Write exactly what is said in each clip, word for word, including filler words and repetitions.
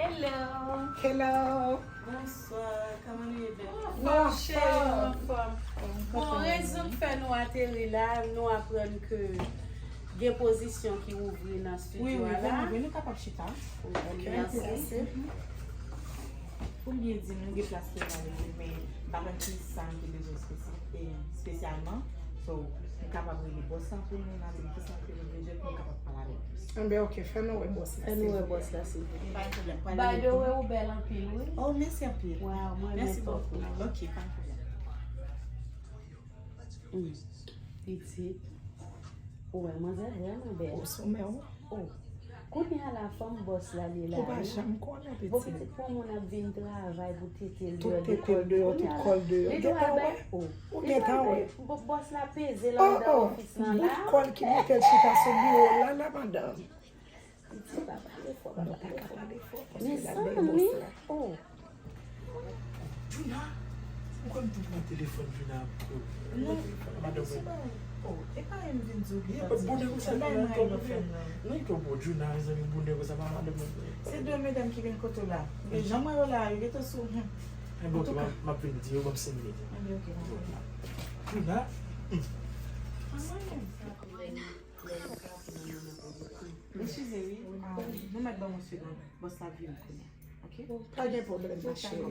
Hello. Hello. Bonswa, kòman nou ye, bèl? Anfòm, cheri, anfòm. Bon, rezon k fè nou ateri la, nou aprann ke gen pozisyon ki ouvri nan estidyo a la. Wi, wi, nou kapab chita. Ok, mèsi. Pou m byen di, nou gen plas pou nou, men m pa konn ki sa nou te bezwen espesyalman. So, nou kapab rele bòs la pou nou, n a di l ki sa nou te bezwen pou nou kapab pale avè l. Enben, ok, fè nou wè bòs la, silvouplè. Pa gen pwoblèm, pral rele pou nou. By the way, ou bèl anpil, wi. Oh, mèsi anpil. Wow, mwen renmen pòt ou. Ok, pa gen pwoblèm. Hmm. Pitit. Ou wè, manzè vrèman bèl. Ou sou men w. Oh. Kounye a la, fanm bòs la li la. Ou pa janm konnen, pitit. Bon, pitit, pou moun ap vin travay pou tete l deyò, tout tete l deyò, tout kò l deyò. Li dwe wè. Ou gentan wè. Bòs la peze l anndan ofis lan la. Bout kò l ki mete l chita sou biwo la, la, madanm. Pitit, pa pale fò, pa pale fò. Mezanmi, oh. Juna, ou konn tou pran telefòn Juna pou madanm mwen. Oh, e pa yon vin di w ki pati. Bonè konsa, non, non, non, Juna, mezanmi, bonè konsa, pa madanm mwen. Se de medam ki vin kote w la. Men jan mwen yo la, yo gentan sou. Enben, ok, m ap vin di yo, ban m senk minit. Enben, ok, dakò. Juna. Eskize wi, ah, nou mèt ban m yon segonn. Bòs la vini kounye a. Ok? Pa gen pwoblèm, ma cheri.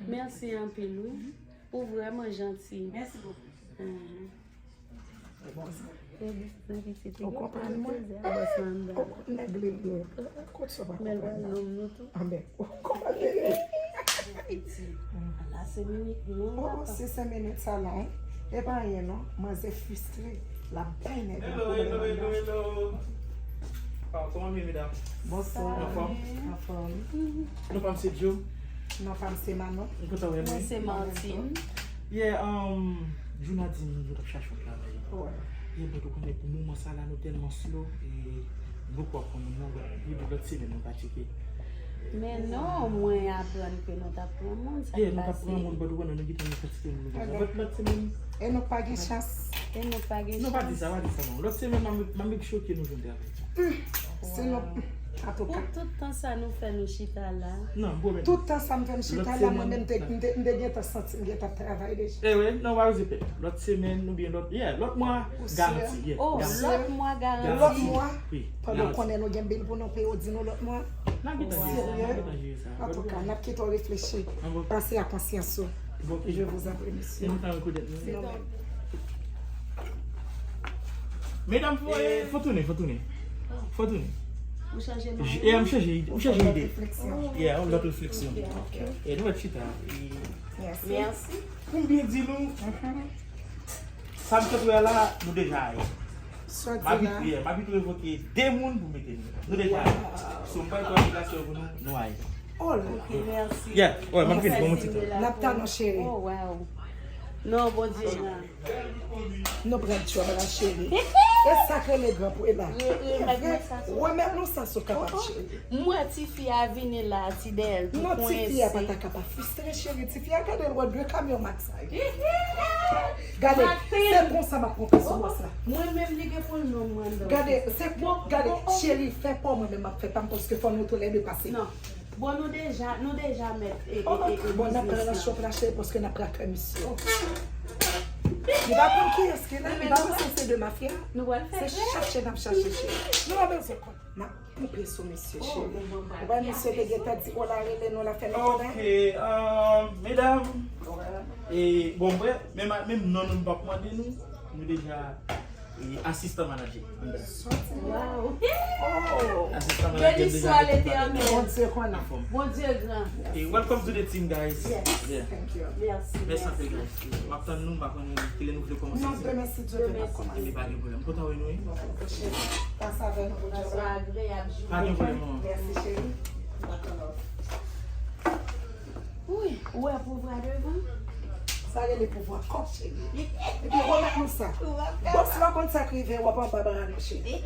Mèsi anpil, wi. Ou vrèman janti. Mèsi bokou. Ou konprann mwen? Ou konn nèg li ye. Kot sa pa konprann? Anben, ou konprann li ye. Ala se minit non, papa. Oh, si se minit sa la, wi. E pa anyen non, manzè fristre. L ap bay nèg la pwoblèm anndan. Hello, hello, hello. Ah, kòman nou ye, medam? Bonswa. Anfòm? Anfòm. Non pa m se Joe. Non pa m se Manon. M kontan wè nou. Mwen se Martine. Yeah, um, Juna di m nou t ap chache yon travay. Yeah, but ou konnen pou moman sa la nou tèlman slow e nou poko ap pran moun nan, but maybe lòt semèn nou ka tcheke. Men non, mwen aprann ke nou t ap pran moun, sa k pase? Yeah, nou t ap pran moun, but ou konnen nou gentan gen kantite moun nou bezwen. But lòt semèn. E nou pa gen chans. E nou pa gen chans. Non, pa di sa, pa di sa non. Lòt semèn, m a, m a make sure ke nou jwenn travay. Se nou, antouka. Pou tout tan sa nou fè nou chita la. Non, m pwomèt nou. Tout tan sa m fè m chita la, mwen menm m te, m te, m te gentan santi m gentan travay deja. Eh wi, non, pa bezwen pè. Lòt semèn oubyen lòt, yeah, lòt mwa, garanti, yeah, garanti. Oh, lòt mwa garanti. Lòt mwa, pandan w konnen nou gen bil pou nou peye, w di nou lòt mwa. N ap gentan jere sa, n ap gentan jere sa. Antouka, n ap kite w reflechi. Panse a konsyans ou. Je vous en prie, mesye. Se nou ta rekonèt nou. Se nou menm. Medam, fò, eh, fò tounen, fò tounen. Fò tounen. Ou chanje non? J-, eh, m chanje ide, m chanje ide. Yeah, yon lòt refleksyon. Ok, ok. Eh, nou mèt chita. Mèsi. Pou m byen di nou, sa m sot wè la, nou deja ale. M abit, yeah, m abit revoke de moun pou mete nou. Nou deja ale. So, m bay tou aplikasyon pou nou, nou ale. Oh la. Ok, mèsi. Yeah, ouais, m ap vini, ban m yon ti tan. N ap tann ou, cheri. Oh, wow. Non, Bondye, non. Nou pran djòb la, cheri. E sa k rele gran pou e la. Remèt nou sa sou kapab, cheri. M wè tifi a vini la, ti dèyè l tou kwense. Non, tifi a pa ta ka pa fristre, cheri. Tifi a gade l wè de kamyon mak sa yo. Gade, se konsa m ap monte sou bòs la. Mwen menm, li gen pou l non mwen anndan. Gade, se, gade, cheri, fè pa w, mwen menm m ap fè pa m, paske fò nou toulède pase. Non. Bon, nou deja, nou deja mèt, e, e, e, e, biznis lan. Bon, n ap pran nan chòp la, cheri, paske n ap rakè misye. Li pa konn kiyès ki la, li pa panse se de mafya. Nou pral fè. Se chache n ap chache, cheri. Nou pa bezwen konn. N ap koupe sou misye, cheri. Ou wè misye te gentan di, o la rele nou, la fè nou konnen. Ok, euh, medam. E, bon, brèf, menm, menm non nou p ap mande nou. Nou deja E, asistan manadjè. Wow. Asistan manadjè deja mete. Bondye konnen. Bondye gran. E, welcome to the team, guys. Yes. Yeah. Thank you. Mèsi. Mèsi anpil, guys. M ap tann nou, m pa konnen kilè nou vle kòmanse. Non, demen, si Dye vle, n ap kòmanse. Ebyen, pa gen pwoblèm. M kontan wè nou, wi. Pase avè nou pou djòb la. Pasaj agreyab, jou. Pa gen pwoblèm, non. Mèsi, cheri. Dakò, love. Wi, ou wè pouvwa devan? Sa rele pouvwa kòb, cheri. Epi remèt nou sa. Bòs la konn sa k rive, w ap anba bra nou, cheri.